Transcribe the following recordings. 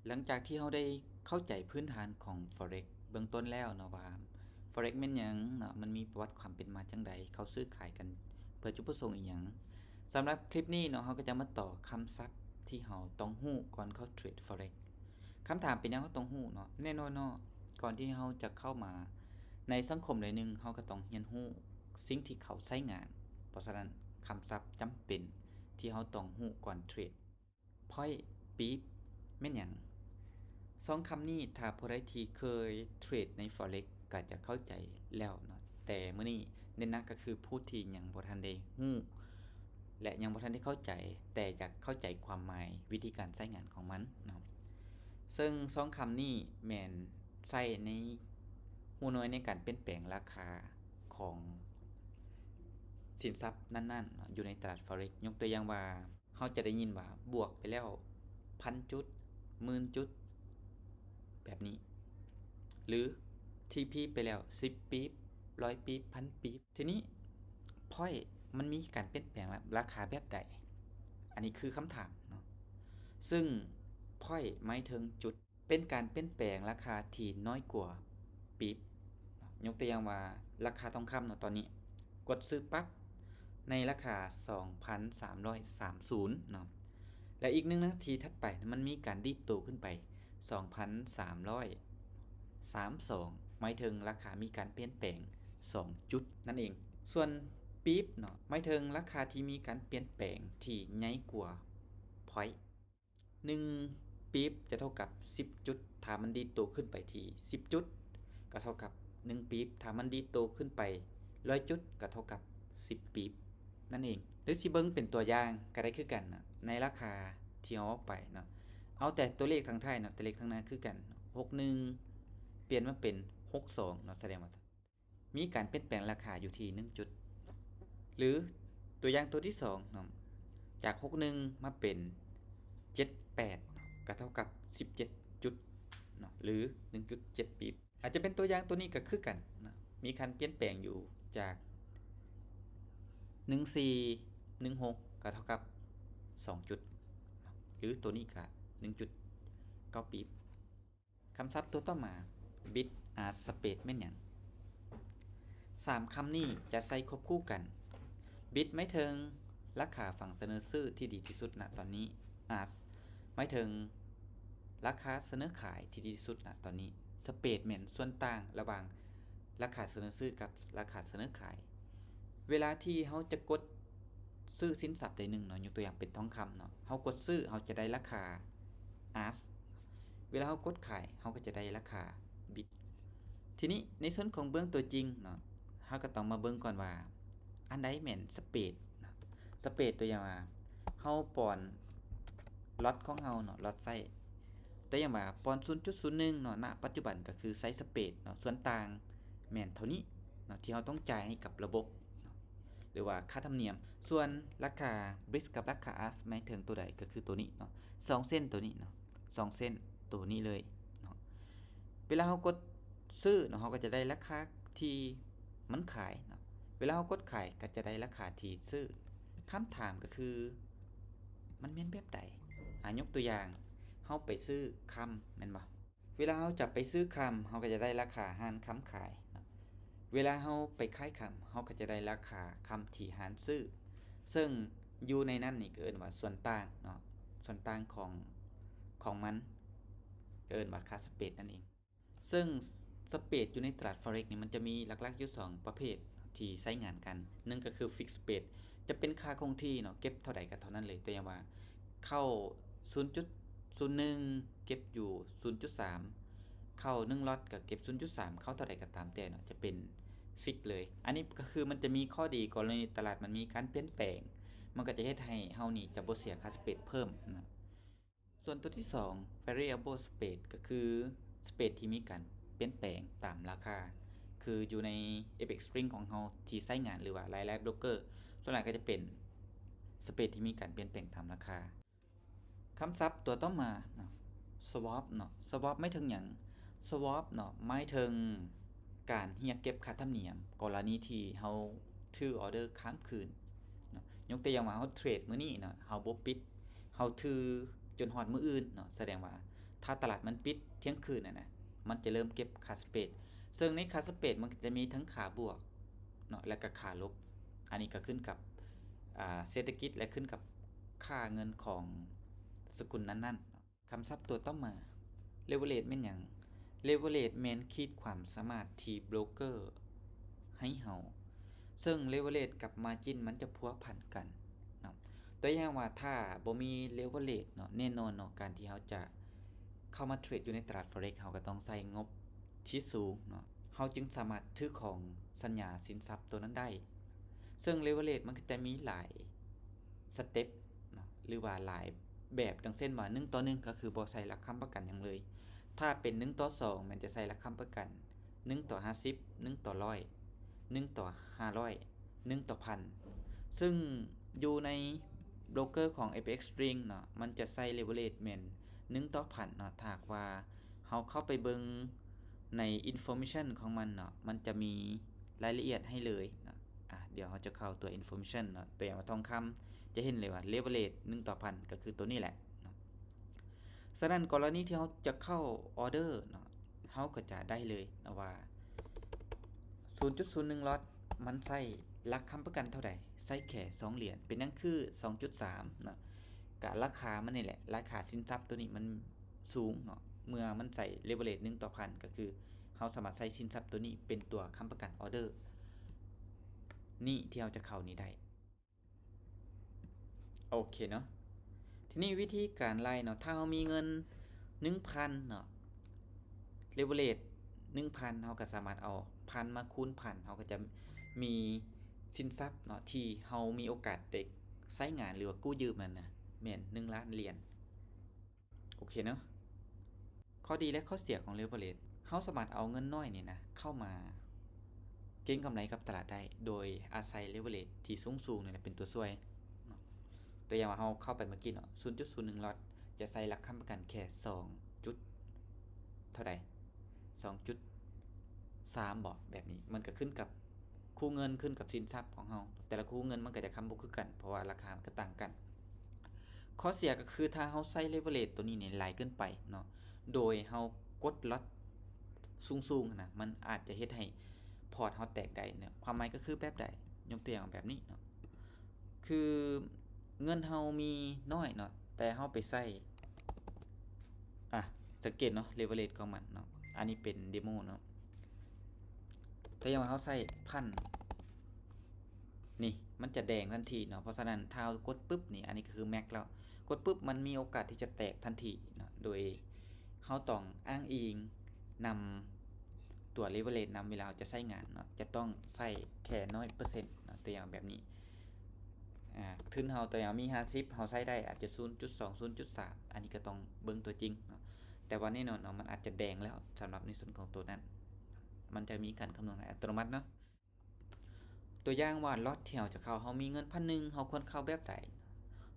ຫຼັງຈາກທີ່ເຮົາໄດ້ເຂົ້າໃຈພື້ນຖານຂອງ Forex ເບື້ອງຕົ້ນແລ້ວເນາະວ່າ Forex ແມ່ນຫຍັງເນາະ, ມັນມີປະຫວັດຄວາມເປັນມາຈັ່ງໃດ, ເຂົາຊື້ຂາຍກັນເພື່ອຈຸດປະສົງອີ່ຫຍັງ. ສຳລັບຄລິບນີ້ເນາະ, ເຮົາກໍຈະມາຕໍ່ຄຳສັບທີ່ເຮົາຕ້ອງຮູ້ກ່ອນເຂົ້າເທຣດ Forex. ຄຳຖາມເປັນຫຍັງເຮົາຕ້ອງຮູ້ເນາະ? ແນ່ນອນເນາະ, ກ່ອນທີ່ເຮົາຈະເຂົ້າມາໃນສັງຄົມໃດໜຶ່ງ, ເຮົາກໍຕ້ອງຮຽນຮູ້ສິ່ງທີ່ເຂົາໃຊ້ງານ. ເພາະສະນັ້ນ, ຄຳສັບຈຳເປັນທີ່ເຮົາຕ້ອງຮູ້ກ່ອນເທຣດ. ພອຍ ປີບ ແມ່ນຫຍັງ? ສອງຄຳນີ້ ຖ້າຜູ້ໃດທີ່ເຄີຍເທຣດໃນ Forex ກໍຈະເຂົ້າໃຈແລ້ວເນາະ, ແຕ່ມື້ນີ້ເນັ້ນໜັກກໍຄືຜູ້ທີ່ຍັງບໍ່ທັນໄດ້ຮູ້ ແລະ ຍັງບໍ່ທັນໄດ້ເຂົ້າໃຈ, ແຕ່ຢາກເຂົ້າໃຈຄວາມໝາຍ ວິທີການໃຊ້ງານຂອງມັນເນາະ. ເຊິ່ງສອງຄຳນີ້ແມ່ນໃຊ້ໃນ ຫົວໜ່ວຍໃນການປ່ຽນແປງລາຄາຂອງສິນຊັບນັ້ນໆເນາະ ຢູ່ໃນຕະຫຼາດ Forex. ຍົກຕົວຢ່າງວ່າ ເຮົາຈະໄດ້ຍິນວ່າບວກໄປແລ້ວພັນຈຸດ, ໝື່ນຈຸດ ແບບນີ້ ຫຼື ທີພີໄປແລ້ວສິບປີບ, ຮ້ອຍປີບ, ພັນປີບ. ທີນີ້ ພອຍ ມັນມີການປ່ຽນແປງລາຄາແບບໃດ? ອັນນີ້ຄືຄຳຖາມເນາະ. ເຊິ່ງ ພອຍ ໝາຍເຖິງຈຸດ ເປັນການປ່ຽນແປງລາຄາທີ່ນ້ອຍກວ່າປີບ. ຍົກຕົວຢ່າງວ່າ ລາຄາທອງຄຳເນາະ ຕອນນີ້ ກົດຊື້ປັບໃນລາຄາສອງພັນສາມຮ້ອຍສາມສິບເນາະ, ແລະ ອີກໜຶ່ງນາທີຖັດໄປ ມັນມີການດີດໂຕຂຶ້ນໄປສອງພັນສາມຮ້ອຍສາມສິບສອງ ໝາຍເຖິງລາຄາມີການປ່ຽນແປງສອງຈຸດນັ້ນເອງ. ສ່ວນປີບເນາະ ໝາຍເຖິງລາຄາທີ່ມີການປ່ຽນແປງທີ່ໃຫຍ່ກວ່າພອຍ. ໜຶ່ງປີບຈະເທົ່າກັບສິບຈຸດ ຖ້າມັນດີດໂຕຂຶ້ນໄປທີ່ສິບຈຸດ ກໍເທົ່າກັບໜຶ່ງປີບ, ຖ້າມັນດີດໂຕຂຶ້ນໄປຮ້ອຍຈຸດ ກໍເທົ່າກັບສິບປີບນັ້ນເອງ. ຫຼືຊິເບິ່ງເປັນຕົວຢ່າງກໍໄດ້ຄືກັນເນາະ, ໃນລາຄາທີ່ເຮົາເອົາໄປເນາະ, ເອົາແຕ່ຕົວເລກທາງທ້າຍເນາະ, ຕົວເລກທາງໜ້າຄືກັນ, ຫົກໜຶ່ງ ປ່ຽນມາເປັນຫົກສອງເນາະ, ສະແດງວ່າ ມີການປ່ຽນແປງລາຄາຢູ່ທີ່ໜຶ່ງຈຸດ. ຫຼືຕົວຢ່າງຕົວທີສອງເນາະ, ຈາກຫົກໜຶ່ງມາເປັນເຈັດແປດ ກໍເທົ່າກັບສິບເຈັດຈຸດເນາະ ຫຼືໜຶ່ງຈຸດເຈັດປີບ. ອາດຈະເປັນຕົວຢ່າງຕົວນີ້ກໍຄືກັນເນາະ, ມີການປ່ຽນແປງຢູ່ຈາກໜຶ່ງສີ່ ໜຶ່ງຫົກ ກໍເທົ່າກັບສອງຈຸດ ຫຼືຕົວນີ້ກໍໜຶ່ງຈຸດເກົ້າປີບ. ຄຳສັບຕົວຕໍ່ມາ Bid Ask Spread ແມ່ນຫຍັງ? ສາມຄຳນີ້ຈະໃຊ້ຄວບຄູ່ກັນ. Bid ໝາຍເຖິງລາຄາຝັ່ງສະເໜີຊື້ທີ່ດີທີ່ສຸດນະຕອນນີ້, Ask ໝາຍເຖິງລາຄາສະເໜີຂາຍທີ່ດີທີ່ສຸດນະຕອນນີ້, Spread ແມ່ນສ່ວນຕ່າງລະຫວ່າງລາຄາສະເໜີຊື້ກັບລາຄາສະເໜີຂາຍ. ເວລາທີ່ເຮົາຈະກົດຊື້ສິນຊັບໃດໜຶ່ງເນາະ, ຍົກຕົວຢ່າງເປັນທອງຄຳເນາະ, ເຮົາກົດຊື້ ເຮົາຈະໄດ້ລາຄາ Ask. ເວລາເຮົາກົດຂາຍ ເຮົາກໍຈະໄດ້ລາຄາ Bid. ທີນີ້ໃນສ່ວນຂອງເບື້ອງຕົວຈິງເນາະ, ເຮົາກໍຕ້ອງມາເບິ່ງກ່ອນວ່າ ອັນໃດແມ່ນ Spread ເນາະ. Spread ຕົວຢ່າງວ່າ ເຮົາປ່ອນ Lot ຂອງເຮົາເນາະ, Lot Size ຕົວຢ່າງວ່າປ່ອນສູນຈຸດສູນໜຶ່ງເນາະ, ນະປັດຈຸບັນກໍຄືໃຊ້ Spread ເນາະ, ສ່ວນຕ່າງແມ່ນເທົ່ານີ້ເນາະ ທີ່ເຮົາຕ້ອງຈ່າຍໃຫ້ກັບລະບົບເນາະ ຫຼືວ່າຄ່າທຳນຽມ. ສ່ວນລາຄາ Bid ກັບລາຄາ Ask ໝາຍເຖິງຕົວໃດ? ກໍຄືຕົວນີ້ເນາະ, ສອງເສັ້ນຕົວນີ້ເນາະ, ສອງເສັ້ນຕົວນີ້ເລີຍເນາະ. ເວລາເຮົາກົດຊື້ເນາະ, ເຮົາກໍຈະໄດ້ລາຄາທີ່ມັນຂາຍເນາະ, ເວລາເຮົາກົດຂາຍກໍຈະໄດ້ລາຄາທີ່ຊື້. ຄຳຖາມກໍຄື ມັນແມ່ນແບບໃດ? ອາ ຍົກຕົວຢ່າງ ເຮົາໄປຊື້ຄຳແມ່ນບໍ່? ເວລາເຮົາຈະໄປຊື້ຄຳ ເຮົາກໍຈະໄດ້ລາຄາຮ້ານຄຳຂາຍເນາະ, ເວລາເຮົາໄປຂາຍຄຳ ເຮົາກໍຈະໄດ້ລາຄາຄຳທີ່ຮ້ານຊື້. ເຊິ່ງຢູ່ໃນນັ້ນນີ້ກໍເອີ້ນວ່າສ່ວນຕ່າງເນາະ, ສ່ວນຕ່າງຂອງ ຂອງມັນກໍເອີ້ນວ່າຄ່າ Spread ນັ້ນເອງ. ເຊິ່ງ Spread ຢູ່ໃນຕະຫຼາດ Forex ນີ້ ມັນຈະມີຫຼັກໆຢູ່ສອງປະເພດທີ່ໃຊ້ງານກັນ, ໜຶ່ງກໍຄື Fixed Spread ຈະເປັນຄ່າຄົງທີ່ເນາະ, ເກັບເທົ່າໃດກໍເທົ່ານັ້ນເລີຍ. ຕົວຢ່າງວ່າ ເຂົ້າສູນຈຸດສູນໜຶ່ງ ເກັບຢູ່ສູນຈຸດສາມ, ເຂົ້າໜຶ່ງລັອດກໍເກັບສູນຈຸດສາມ, ເຂົ້າເທົ່າໃດກໍຕາມແຕ່ເນາະ, ຈະເປັນ Fix ເລີຍ. ອັນນີ້ກໍຄືມັນຈະມີຂໍ້ດີ ກໍລະນີຕະຫຼາດມັນມີການປ່ຽນແປງ, ມັນກໍຈະເຮັດໃຫ້ເຮົານີ້ຈະບໍ່ເສຍຄ່າ Spread ເພີ່ມນະ. ສ່ວນຕົວທີສອງ Variable Spread ກໍຄື Spread ທີ່ມີການປ່ຽນແປງຕາມລາຄາ, ຄືຢູ່ໃນ FX Link ຂອງເຮົາທີ່ໃຊ້ງານ ຫຼືວ່າຫຼາຍໆໂບຣກເກີ ສ່ວນຫຼາຍກໍຈະເປັນ Spread ທີ່ມີການປ່ຽນແປງຕາມລາຄາ. ຄຳສັບຕົວຕໍ່ມາເນາະ Swap ເນາະ, Swap ໝາຍເຖິງຫຍັງ? Swap ເນາະ ໝາຍເຖິງການຮຽກເກັບຄ່າທຳນຽມ ກໍລະນີທີ່ເຮົາຖືອໍເດີຂ້າມຄືນເນາະ. ຍົກຕົວຢ່າງວ່າເຮົາເທຣດມື້ນີ້ເນາະ, ເຮົາບໍ່ປິດ, ເຮົາຖືຈົນຮອດມື້ອື່ນເນາະ, ສະແດງວ່າ ຖ້າຕະຫຼາດມັນປິດທ່ຽງຄືນຫັ້ນນະ ມັນຈະເລີ່ມເກັບຄ່າສະເປດ ເຊິ່ງໃນຄ່າສະເປດມັນກໍຈະມີທັງຂາບວກເນາະ ແລະກໍຂາລົບ. ອັນນີ້ກໍຂຶ້ນກັບ ອ່າ ເສດຖະກິດ ແລະຂຶ້ນກັບຄ່າເງິນຂອງສະກຸນນັ້ນໆເນາະ. ຄຳສັບຕົວຕໍ່ມາ ເລເວີເຣຈແມ່ນຫຍັງ? ເລເວີເຣຈແມ່ນຂີດຄວາມສາມາດທີ່ໂບຣກເກີໃຫ້ເຮົາ ເຊິ່ງເລເວີເຣຈກັບມາຈິນມັນຈະພົວພັນກັນເນາະ. ຕົວຢ່າງວ່າ ຖ້າບໍ່ມີເລເວີເຣຈເນາະ ແນ່ນອນເນາະ ການທີ່ເຮົາຈະເຂົ້າມາເທຣດຢູ່ໃນຕະຫຼາດ Forex ເຮົາກໍຕ້ອງໃຊ້ງົບທີ່ສູງເນາະ ເຮົາຈຶ່ງສາມາດຖືຄອງສັນຍາສິນຊັບຕົວນັ້ນໄດ້. ເຊິ່ງເລເວີເຣຈມັນກໍຈະມີຫຼາຍສະເຕັບເນາະ ຫຼືວ່າຫຼາຍແບບ ດັ່ງເຊັ່ນວ່າ ໜຶ່ງຕໍ່ໜຶ່ງ ກໍຄືບໍ່ໃສ່ຫຼັກຄ້ຳປະກັນຫຍັງເລີຍ. ຖ້າເປັນໜຶ່ງຕໍ່ສອງ ແມ່ນຈະໃສ່ຫຼັກຄ້ຳປະກັນ ໜຶ່ງຕໍ່ຫ້າສິບ ໜຶ່ງຕໍ່ຮ້ອຍ ໜຶ່ງຕໍ່ຫ້າຮ້ອຍ ໜຶ່ງຕໍ່ພັນ ເຊິ່ງຢູ່ໃນໂບຣກເກີຂອງ FXStream ເນາະ ມັນຈະໃສ່ເລເວີເຣຈແມ່ນໜຶ່ງຕໍ່ພັນເນາະ. ຖ້າຫາກວ່າເຮົາເຂົ້າໄປເບິ່ງໃນ information ຂອງມັນເນາະ ມັນຈະມີລາຍລະອຽດໃຫ້ເລີຍເນາະ. ອາ ດຽວເຮົາຈະເຂົ້າຕົວ information ເນາະ ຕົວຢ່າງວ່າທອງຄຳ ຈະເຫັນເລີຍວ່າເລເວີເຣຈໜຶ່ງຕໍ່ພັນ ກໍຄືຕົວນີ້ແຫຼະເນາະ. ສະນັ້ນ ກໍລະນີທີ່ເຮົາຈະເຂົ້າອໍເດີເນາະ ເຮົາກໍຈະໄດ້ເລີຍເນາະວ່າ ສູນຈຸດສູນໜຶ່ງລັອດ ມັນໃຊ້ຫຼັກຄ້ຳປະກັນເທົ່າໃດ? ໃຊ້ແຄ່ສອງຫຼຽນ. ເປັນຫຍັງຄືສອງຈຸດສາມເນາະ? ກະລາຄາມັນນີ້ແຫຼະ ລາຄາສິນຊັບຕົວນີ້ມັນສູງເນາະ. ເມື່ອມັນໃຊ້ເລເວີເຣຈໜຶ່ງຕໍ່ພັນ ກໍຄືເຮົາສາມາດໃຊ້ສິນຊັບຕົວນີ້ເປັນຕົວຄ້ຳປະກັນອໍເດີນີ້ທີ່ເຮົາຈະເຂົ້ານີ້ໄດ້. ໂອເຄເນາະ ທີນີ້ວິທີການໄລ່ເນາະ ຖ້າເຮົາມີເງິນໜຶ່ງພັນເນາະ ເລເວີເຣຈໜຶ່ງພັນ ເຮົາກໍສາມາດເອົາພັນມາຄູນພັນ ເຮົາກໍຈະມີສິນຊັບເນາະ ທີ່ເຮົາມີໂອກາດໄດ້ໃຊ້ງານ ຫຼືວ່າກູ້ຢືມນັ້ນນະ ແມ່ນໜຶ່ງລ້ານຫຼຽນ. ໂອເຄເນາະ ຂໍ້ດີ ແລະ ຂໍ້ເສຍຂອງເລເວີເຣຈ ເຮົາສາມາດເອົາເງິນນ້ອຍນີ້ນະ ເຂົ້າມາເກັງກຳໄລກັບຕະຫຼາດໄດ້ ໂດຍອາໄສເລເວີເຣຈທີ່ສູງໆນີ້ແຫຼະເປັນຕົວຊ່ວຍເນາະ. ຕົວຢ່າງວ່າເຮົາເຂົ້າໄປເມື່ອກີ້ເນາະ ສູນຈຸດສູນໜຶ່ງລັອດ ຈະໃສ່ຫຼັກຄ້ຳປະກັນແຄ່ສອງຈຸດເທົ່າໃດ? ສອງຈຸດສາມບໍ? ແບບນີ້ ມັນກໍຂຶ້ນກັບຄູ່ເງິນ ຂຶ້ນກັບສິນຊັບຂອງເຮົາ ແຕ່ລະຄູ່ເງິນມັນກໍຈະຄ້ຳບໍ່ຄືກັນ ເພາະວ່າລາຄາມັນກໍຕ່າງກັນ. ຂໍ້ເສຍກໍຄື ຖ້າເຮົາໃຊ້ເລເວີເຣຈຕົວນີ້ນີ້ຫຼາຍເກີນໄປເນາະ ໂດຍເຮົາກົດລັອດສູງໆຫັ້ນນະ ມັນອາດຈະເຮັດໃຫ້ພອດເຮົາແຕກໄດ້ເນາະ. ຄວາມໝາຍກໍຄືແບບໃດ? ຍົກຕົວຢ່າງແບບນີ້ເນາະ ຄືເງິນເຮົາມີນ້ອຍເນາະ ແຕ່ເຮົາໄປໃຊ້ ອາ ສັງເກດເນາະ ເລເວີເຣຈຂອງມັນເນາະ ອັນນີ້ເປັນເດໂມເນາະ. ຖ້າຢ່າງວ່າເຮົາໃຊ້ພັນ ນີ້ມັນຈະແດງທັນທີເນາະ ເພາະສະນັ້ນຖ້າເຮົາກົດປຶບນີ້ ອັນນີ້ກໍຄືແມັກແລ້ວ ກົດປຶບມັນມີໂອກາດທີ່ຈະແຕກທັນທີເນາະ ໂດຍເຮົາຕ້ອງອ້າງອີງນຳຕົວເລເວີເຣຈນຳ ເວລາເຮົາຈະໃຊ້ງານເນາະ ຈະຕ້ອງໃຊ້ແຄ່ໜ້ອຍເປີເຊັນເນາະ. ຕົວຢ່າງແບບນີ້ ອາ ທຶນເຮົາ ຕົວຢ່າງມີຫ້າສິບ ເຮົາໃຊ້ໄດ້ອາດຈະສູນຈຸດສອງ ສູນຈຸດສາມ ອັນນີ້ກໍຕ້ອງເບິ່ງຕົວຈິງເນາະ ແຕ່ວ່າແນ່ນອນເນາະ ມັນອາດຈະແດງແລ້ວ ສຳລັບໃນສ່ວນຂອງຕົວນັ້ນ ມັນຈະມີການຄຳນວນອັດຕະໂນມັດເນາະ. ຕົວຢ່າງວ່າລັອດທີ່ເຮົາຈະເຂົ້າ ເຮົາມີເງິນພັນໜຶ່ງ ເຮົາຄວນເຂົ້າແບບໃດ?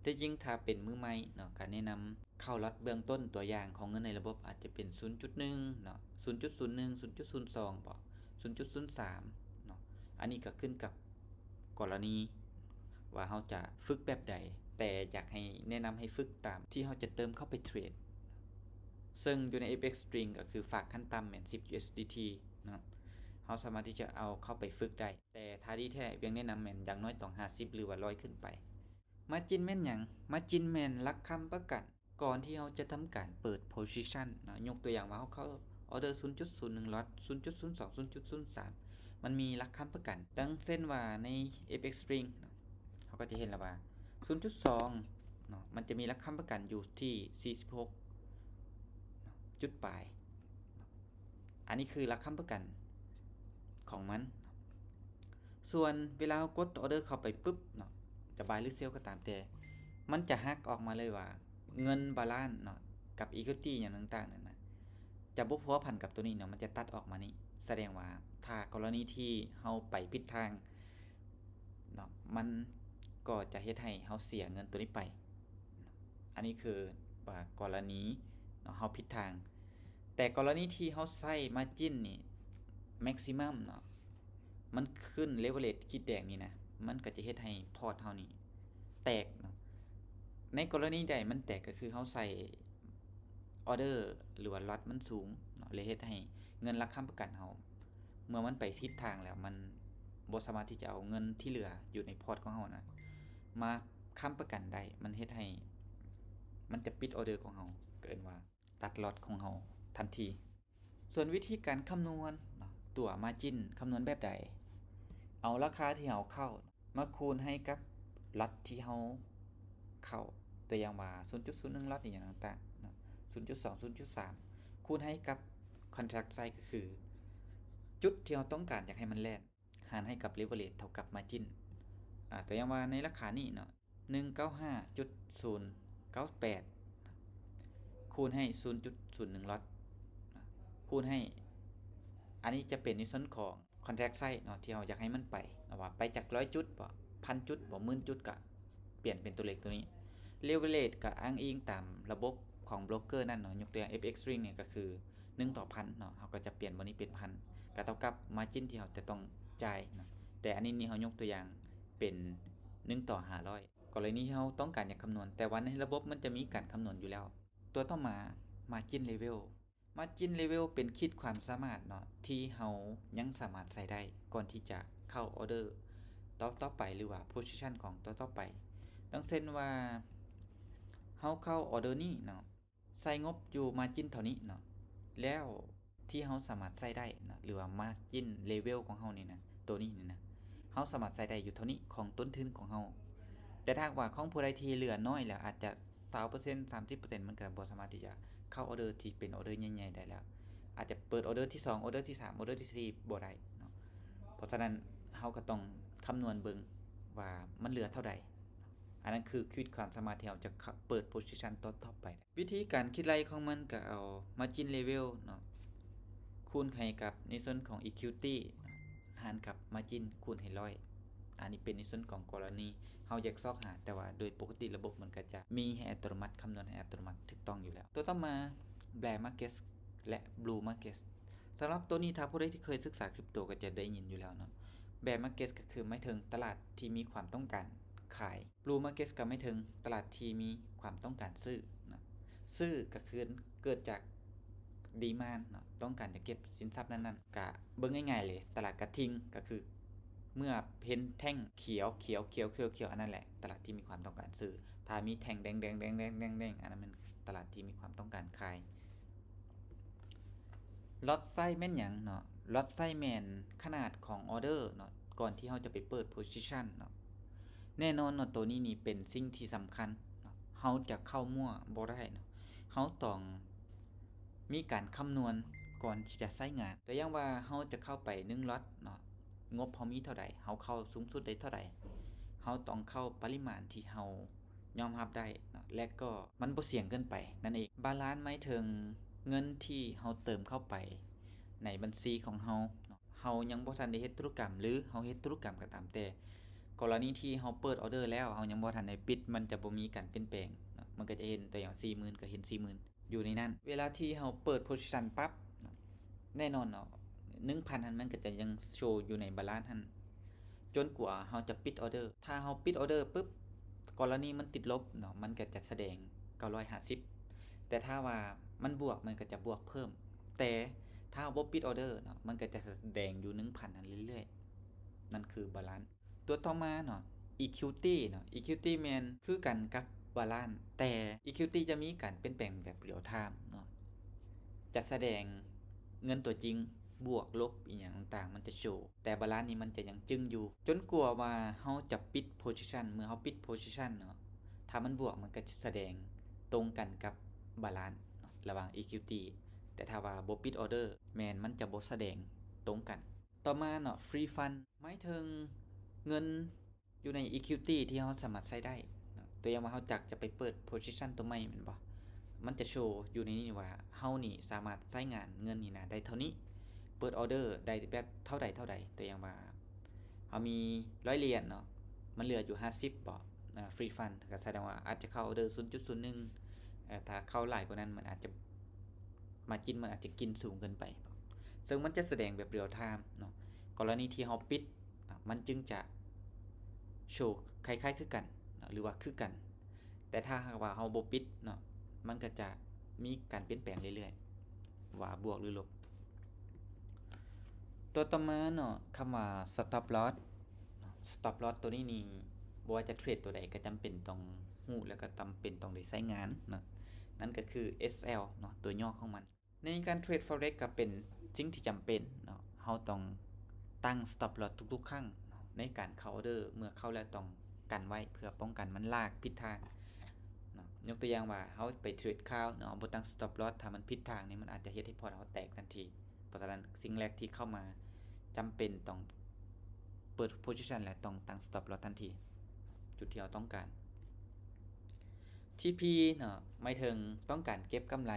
ແຕ່ຈິງຖ້າເປັນມືໃໝ່ເນາະ ກະແນະນຳເຂົ້າລັອດເບື້ອງຕົ້ນ ຕົວຢ່າງຂອງເງິນໃນລະບົບອາດຈະເປັນສູນຈຸດໜຶ່ງເນາະ ສູນຈຸດສູນໜຶ່ງ ສູນຈຸດສູນສອງບໍ ສູນຈຸດສູນສາມເນາະ. ອັນນີ້ກໍຂຶ້ນກັບກໍລະນີວ່າເຮົາຈະຝຶກແບບໃດ ແຕ່ຢາກໃຫ້ ແນະນຳໃຫ້ຝຶກຕາມທີ່ເຮົາຈະເຕີມເຂົ້າໄປເທຣດ ເຊິ່ງຢູ່ໃນ FXStream ກໍຄືຝາກຂັ້ນຕ່ຳແມ່ນສິບ USDT ເນາະ ເຮົາສາມາດທີ່ຈະເອົາເຂົ້າໄປຝຶກໄດ້. ແຕ່ຖ້າດີແທ້ ວຽງແນະນຳແມ່ນຢ່າງໜ້ອຍຕ້ອງຫ້າສິບ ຫຼືວ່າຮ້ອຍຂຶ້ນໄປ. ມາຈິນແມ່ນຫຍັງ? ມາຈິນແມ່ນຫຼັກຄ້ຳປະກັນ ກ່ອນທີ່ເຮົາຈະທຳການເປີດ position ເນາະ. ຍົກຕົວຢ່າງວ່າເຮົາເຂົ້າ order ສູນຈຸດສູນໜຶ່ງ lot ສູນຈຸດສູນສອງ ສູນຈຸດສູນສາມ ມັນມີຫຼັກຄ້ຳປະກັນ ດັ່ງເຊັ່ນວ່າໃນ FXStream ເນາະ ເຮົາກໍຈະເຫັນແລ້ວວ່າ ສູນຈຸດສອງ ເນາະ ມັນຈະມີຫຼັກຄ້ຳປະກັນຢູ່ທີ່ ສີ່ສິບຫົກ ເນາະ ຈຸດປາຍ ເນາະ. ອັນນີ້ຄືຫຼັກຄ້ຳປະກັນຂອງມັນ. ສ່ວນເວລາເຮົາກົດ order ເຂົ້າໄປປຶບເນາະ ຈະ buy ຫຼື sell ກໍຕາມແຕ່ ມັນຈະຫັກອອກມາເລີຍວ່າເງິນ balance ເນາະ ກັບ equity ຫຍັງຕ່າງໆນັ້ນນະ ຈະບໍ່ພົວພັນກັບຕົວນີ້ເນາະ ມັນຈະຕັດອອກມານີ້. ສະແດງວ່າຖ້າກໍລະນີທີ່ເຮົາໄປຜິດທາງເນາະ ມັນກໍຈະເຮັດໃຫ້ເຮົາເສຍເງິນຕົວນີ້ໄປ. ອັນນີ້ຄືວ່າກໍລະນີເນາະ ເຮົາຜິດທາງ. ແຕ່ກໍລະນີທີ່ເຮົາໃຊ້ margin ນີ້ maximum ເນາະ ມັນຂຶ້ນ leverage ຂີດແດງນີ້ນະ ມັນກໍຈະເຮັດໃຫ້ port ເຮົານີ້ແຕກເນາະ. ໃນກໍລະນີໃດມັນແຕກ ກໍຄືເຮົາໃຊ້ order ຫຼືວ່າ lot ມັນສູງເນາະ ແລະເຮັດໃຫ້ເງິນຫຼັກຄ້ຳປະກັນເຮົາ ເມື່ອມັນໄປທິດທາງແລ້ວ ມັນບໍ່ສາມາດທີ່ຈະເອົາເງິນທີ່ເຫຼືອຢູ່ໃນ port ຂອງເຮົານັ້ນມາຄ້ຳປະກັນໄດ້ ມັນເຮັດໃຫ້ ມັນຈະປິດ order ຂອງເຮົາ ກໍເອີ້ນວ່າຕັດ lot ຂອງເຮົາທັນທີ. ສ່ວນວິທີການຄຳນວນເນາະ ຕົວ margin ຄຳນວນແບບໃດ? ເອົາລາຄາທີ່ເຮົາເຂົ້າມາຄູນໃຫ້ກັບ lot ທີ່ເຮົາເຂົ້າ ຕົວຢ່າງວ່າ ສູນຈຸດສູນໜຶ່ງ lot ອີ່ຫຍັງຕ່າງໆເນາະ ສູນຈຸດສອງ ສູນຈຸດສາມ ຄູນໃຫ້ກັບ contract size ກໍຄືຈຸດທີ່ເຮົາຕ້ອງການຢາກໃຫ້ມັນແລ່ນ ຫານໃຫ້ກັບ leverage ເທົ່າກັບ margin ອາ ຕົວຢ່າງວ່າໃນລາຄານີ້ເນາະ ໜຶ່ງເກົ້າຫ້າຈຸດສູນເກົ້າແປດ ຄູນໃຫ້ສູນຈຸດສູນໜຶ່ງ lot ຄູນໃຫ້ ອັນນີ້ຈະເປັນໃນສ່ວນຂອງ contract size ເນາະ ທີ່ເຮົາຢາກໃຫ້ມັນໄປເນາະ ວ່າໄປຈາກຮ້ອຍຈຸດບໍ ພັນຈຸດບໍ ໝື່ນຈຸດ ກະປ່ຽນເປັນຕົວເລກຕົວນີ້. leverage ກະອ້າງອີງຕາມລະບົບຂອງໂບຣກເກີນັ້ນເນາະ ຍົກຕົວຢ່າງ FX Ring ນີ້ກະຄື ໜຶ່ງຕໍ່ພັນເນາະ ເຮົາກໍຈະປ່ຽນບ່ອນນີ້ເປັນພັນ ກໍເທົ່າກັບ margin ທີ່ເຮົາຈະຕ້ອງຈ່າຍເນາະ ແຕ່ອັນນີ້ນີ້ເຮົາຍົກຕົວຢ່າງເປັນໜຶ່ງຕໍ່ຫ້າຮ້ອຍ ກໍລະນີທີ່ເຮົາຕ້ອງການຢາກຄຳນວນ ແຕ່ວ່າໃນລະບົບມັນຈະມີການຄຳນວນຢູ່ແລ້ວ. ຕົວຕໍ່ມາ margin level margin level ເປັນຂີດຄວາມສາມາດເນາະ ທີ່ເຮົາຍັງສາມາດໃຊ້ໄດ້ກ່ອນທີ່ຈະເຂົ້າ order ຕໍ່ໆໄປ ຫຼືວ່າ position ຂອງຕໍ່ໆໄປ. ດັ່ງເຊັ່ນວ່າ ເຮົາເຂົ້າ order ນີ້ເນາະ ໃສ່ງົບຢູ່ margin ເທົ່ານີ້ເນາະ ແລ້ວທີ່ເຮົາສາມາດໃຊ້ໄດ້ເນາະ ຫຼືວ່າ margin level ຂອງເຮົານີ້ນະ ໂຕນີ້ນີ້ນະ ເຮົາສາມາດໃຊ້ໄດ້ຢູ່ເທົ່ານີ້ຂອງຕົ້ນທຶນຂອງເຮົາ. ແຕ່ຖ້າຫາກວ່າຂອງຜູ້ໃດທີ່ເຫຼືອນ້ອຍແລ້ວ ອາດຈະຊາວເປີເຊັນ ສາມສິບເປີເຊັນ ມັນກໍບໍ່ສາມາດທີ່ຈະເຂົ້າ order ທີ່ເປັນ order ໃຫຍ່ໆໄດ້ແລ້ວ ອາດຈະເປີດ order ທີສອງ order ທີສາມ order ທີສີ່ບໍ່ໄດ້ເນາະ. ເພາະສະນັ້ນ ເຮົາກໍຕ້ອງຄຳນວນເບິ່ງວ່າມັນເຫຼືອເທົ່າໃດ. ອັນນັ້ນຄືຂີດຄວາມສາມາດທີ່ເຮົາຈະເປີດ position ຕໍ່ໆໄປໄດ້. ວິທີການຄິດໄລ່ຂອງມັນກໍເອົາ margin level ເນາະ ຄູນໃຫ້ກັບໃນສ່ວນຂອງ equity ຫານກັບ margin ຄູນໃຫ້ຮ້ອຍ. ອັນນີ້ເປັນໃນສ່ວນຂອງກໍລະນີເຮົາຢາກຊອກຫາ, ແຕ່ວ່າໂດຍປົກກະຕິລະບົບມັນກໍຈະມີໃຫ້ອັດຕະໂນມັດ, ຄຳນວນໃຫ້ອັດຕະໂນມັດຖືກຕ້ອງຢູ່ແລ້ວ. ຕົວຕໍ່ມາ bear market ແລະ bull market. ສຳລັບຕົວນີ້ ຖ້າຜູ້ໃດທີ່ເຄີຍສຶກສາຄຣິບໂຕກໍຈະໄດ້ຍິນຢູ່ແລ້ວເນາະ. bear market ກໍຄືໝາຍເຖິງຕະຫຼາດທີ່ມີຄວາມຕ້ອງການຂາຍ, bull market ກໍໝາຍເຖິງຕະຫຼາດທີ່ມີຄວາມຕ້ອງການຊື້ເນາະ. ຊື້ກໍຄືເກີດຈາກ demand ເນາະ, ຕ້ອງການຈະເກັບສິນຊັບນັ້ນໆ. ກະເບິ່ງງ່າຍໆເລີຍ, ຕະຫຼາດກະທິ່ງກໍຄືເມື່ອເຫັນແທ່ງຂຽວ ຂຽວ ຂຽວ ຂຽວ ຂຽວ ອັນນັ້ນແຫຼະ ຕະຫຼາດທີ່ມີຄວາມຕ້ອງການຊື້. ຖ້າມີແທ່ງແດງໆ ແດງໆ ແດງໆ ອັນນັ້ນແມ່ນຕະຫຼາດທີ່ມີຄວາມຕ້ອງການຂາຍ. lot size ແມ່ນຫຍັງເນາະ? lot size ແມ່ນຂະໜາດຂອງ order ເນາະ, ກ່ອນທີ່ເຮົາຈະໄປເປີດ position ເນາະ. ແນ່ນອນເນາະ, ໂຕນີ້ນີ້ເປັນສິ່ງທີ່ສຳຄັນເນາະ, ເຮົາຈະເຂົ້າມົ້ວບໍ່ໄດ້ເນາະ, ເຮົາຕ້ອງມີການຄຳນວນກ່ອນທີ່ຈະໃຊ້ງານ. ຕົວຢ່າງວ່າເຮົາຈະເຂົ້າໄປໜຶ່ງ lot ເນາະ, ງົບເຮົາມີເທົ່າໃດ, ເຮົາເຂົ້າສູງສຸດໄດ້ເທົ່າໃດ, ເຮົາຕ້ອງເຂົ້າປະລິມານທີ່ເຮົາ ຍອມຮັບໄດ້ເນາະ ແລະກໍມັນບໍ່ສ່ຽງເກີນໄປນັ້ນເອງ. balance ໝາຍເຖິງເງິນທີ່ເຮົາເຕີມເຂົ້າໄປໃນບັນຊີຂອງເຮົາເນາະ, ເຮົາຍັງບໍ່ທັນໄດ້ເຮັດທຸລະກຳ ຫຼືເຮົາເຮັດທຸລະກຳກໍຕາມແຕ່, ກໍລະນີທີ່ເຮົາເປີດ order ແລ້ວ ເຮົາຍັງບໍ່ທັນໄດ້ປິດ ມັນຈະບໍ່ມີການປ່ຽນແປງເນາະ, ມັນກໍຈະເຫັນ ຕົວຢ່າງ ສີ່ໝື່ນ ກໍເຫັນ ສີ່ໝື່ນ ຢູ່ໃນນັ້ນ. ເວລາທີ່ເຮົາເປີດ position ປັບເນາະ, ແນ່ນອນເນາະ ໜຶ່ງພັນຫັ້ນ ມັນກໍຈະຍັງໂຊຢູ່ໃນ balance ຫັ້ນ ຈົນກວ່າເຮົາຈະປິດ order. ຖ້າເຮົາປິດ order ປຶບ, ກໍລະນີມັນຕິດລົບເນາະ, ມັນກໍຈະສະແດງເກົ້າຮ້ອຍຫ້າສິບ, ແຕ່ຖ້າວ່າມັນບວກ ມັນກໍຈະບວກເພີ່ມ, ແຕ່ຖ້າເຮົາບໍ່ປິດ order ເນາະ, ມັນກໍຈະສະແດງຢູ່ໜຶ່ງພັນຫັ້ນເລື້ອຍໆ. ນັ້ນຄື balance. ຕົວຕໍ່ມາເນາະ equity ເນາະ, equity ແມ່ນຄືກັນກັບ balance ແຕ່ equity ຈະມີການປ່ຽນແປງແບບ real time ເນາະ, ຈະສະແດງເງິນຕົວຈິງ ບວກລົບອີ່ຫຍັງຕ່າງໆ ມັນຈະໂຊ, ແຕ່ balance ນີ້ມັນຈະຍັງຈຶ້ງຢູ່ ຈົນກວ່າວ່າເຮົາຈະປິດ position. ເມື່ອເຮົາປິດ position ເນາະ, ຖ້າມັນບວກ ມັນກໍຈະສະແດງຕົງກັນກັບ balance ເນາະ ລະຫວ່າງ equity, ແຕ່ຖ້າວ່າບໍ່ປິດ order ແມ່ນມັນຈະບໍ່ສະແດງຕົງກັນ. ຕໍ່ມາເນາະ free fund ໝາຍເຖິງເງິນຢູ່ໃນ equity ທີ່ເຮົາສາມາດໃຊ້ໄດ້ເນາະ, ຕົວຢ່າງວ່າເຮົາຢາກຈະໄປເປີດ position ຕົວໃໝ່ແມ່ນບໍ່, ມັນຈະໂຊຢູ່ໃນນີ້ວ່າເຮົານີ້ສາມາດໃຊ້ງານເງິນນີ້ນະໄດ້ເທົ່ານີ້, ເປີດ order ໄດ້ແບບເທົ່າໃດເທົ່າໃດ. ຕົວຢ່າງວ່າເຮົາມີຮ້ອຍຫຼຽນເນາະ, ມັນເຫຼືອຢູ່ຫ້າສິບບໍ ເອີ free fund ກໍສະແດງວ່າອາດຈະເຂົ້າ order ສູນຈຸດສູນໜຶ່ງ, ເອີ ຖ້າເຂົ້າຫຼາຍກວ່ານັ້ນ ມັນອາດຈະ margin ມັນອາດຈະກິນສູງເກີນໄປ, ເຊິ່ງມັນຈະສະແດງແບບ real time ເນາະ. ກໍລະນີທີ່ເຮົາປິດເນາະ, ມັນຈຶ່ງຈະໂຊຄ້າຍໆຄືກັນເນາະ ຫຼືວ່າຄືກັນ, ແຕ່ຖ້າຫາກວ່າເຮົາບໍ່ປິດເນາະ, ມັນກໍຈະ ມີການປ່ຽນແປງເລື້ອຍໆ ວ່າບວກຫຼືລົບ. ຕົວຕໍ່ມາເນາະ ຄຳວ່າ stop loss ເນາະ stop loss ຕົວນີ້ນີ້ ບໍ່ວ່າຈະເທຣດຕົວໃດກໍຈຳເປັນຕ້ອງຮູ້ ແລ້ວກໍຈຳເປັນຕ້ອງໄດ້ໃຊ້ງານເນາະ ນັ້ນກໍຄື ເອສແອລ ເນາະ ຕົວຫຍໍ້ຂອງມັນ. ໃນການເທຣດ Forex ກໍເປັນສິ່ງທີ່ຈຳເປັນເນາະ ເຮົາຕ້ອງຕັ້ງ stop loss ທຸກໆຄັ້ງເນາະ ໃນການເຂົ້າ order ເມື່ອເຂົ້າແລ້ວຕ້ອງກັນໄວ້ ເພື່ອປ້ອງກັນມັນລາກຜິດທາງເນາະ. ຍົກຕົວຢ່າງວ່າ ເຮົາໄປເທຣດຄາວເນາະ ເຮົາບໍ່ຕັ້ງ stop loss ຖ້າມັນຜິດທາງນີ້ ມັນອາດຈະເຮັດໃຫ້ພອດເຮົາແຕກທັນທີ. ເພາະສະນັ້ນ ສິ່ງແລກທີ່ເຂົ້າມາຈຳເປັນຕ້ອງເປີດ position ແລະ ຕ້ອງຕັ້ງ stop loss ທັນທີ ຈຸດທີ່ເຮົາຕ້ອງການ. ທີພີ ເນາະ ໝາຍເຖິງຕ້ອງການເກັບກຳໄລ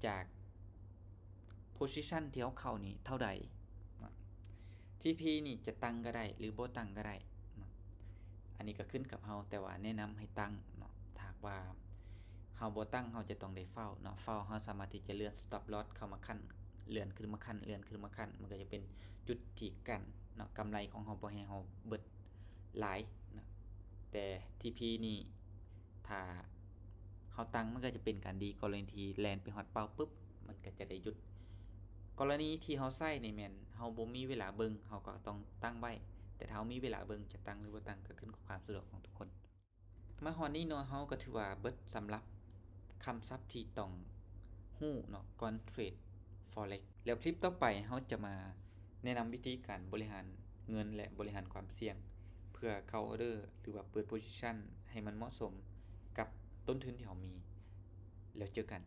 ຈາກ position ທີ່ເຮົາເຂົ້ານີ້ເທົ່າໃດເນາະ. ທີພີ ນີ້ຈະຕັ້ງກໍໄດ້ ຫຼື ບໍ່ຕັ້ງກໍໄດ້ເນາະ ອັນນີ້ກໍຂຶ້ນກັບເຮົາ ແຕ່ວ່າແນະນຳໃຫ້ຕັ້ງເນາະ. ຖ້າຫາກວ່າເຮົາບໍ່ຕັ້ງ ເຮົາຈະຕ້ອງໄດ້ເຝົ້າເນາະ ເຝົ້າ ເຮົາສາມາດທີ່ຈະເລື່ອນ stop loss ເຂົ້າມາຂັ້ນ ເລື່ອນຂຶ້ນມາຂັ້ນ ເລື່ອນຂຶ້ນມາຂັ້ນ ມັນກໍຈະເປັນຈຸດທີ່ກັ້ນເນາະ ກຳໄລຂອງເຮົາບໍ່ໃຫ້ເຮົາເບິດຫຼາຍເນາະ. ແຕ່ທີພີ ນີ້ ຖ້າເຮົາຕັ້ງ ມັນກໍຈະເປັນການດີ ກໍລະນີທີ່ແລ່ນໄປຮອດເປົ້າປຶບ ມັນກໍຈະໄດ້ຢຸດ. ກໍລະນີທີ່ເຮົາໃຊ້ນີ້ແມ່ນເຮົາບໍ່ມີເວລາເບິ່ງ ເຮົາກໍຕ້ອງຕັ້ງໄວ້ ແຕ່ຖ້າເຮົາມີເວລາເບິ່ງ ຈະຕັ້ງ ຫຼື ບໍ່ຕັ້ງ ກໍຂຶ້ນກັບຄວາມສະດວກຂອງທຸກຄົນ. ມາຮອດນີ້ເນາະ ເຮົາກໍຖືວ່າເບິດສຳລັບຄຳສັບທີ່ຕ້ອງຮູ້ເນາະ ກ່ອນເທຣດ Forex. ແລ້ວຄລິບຕໍ່ໄປ ເຮົາຈະມາແນະນຳວິທີການບໍລິຫານເງິນ ແລະ ບໍລິຫານຄວາມສ່ຽງ ເພື່ອເຂົ້າ order ຫຼືວ່າເປີດ position ໃຫ້ມັນເໝາະສົມກັບຕົ້ນທຶນທີ່ເຮົາມີ. ແລ້ວເຈີກັນ.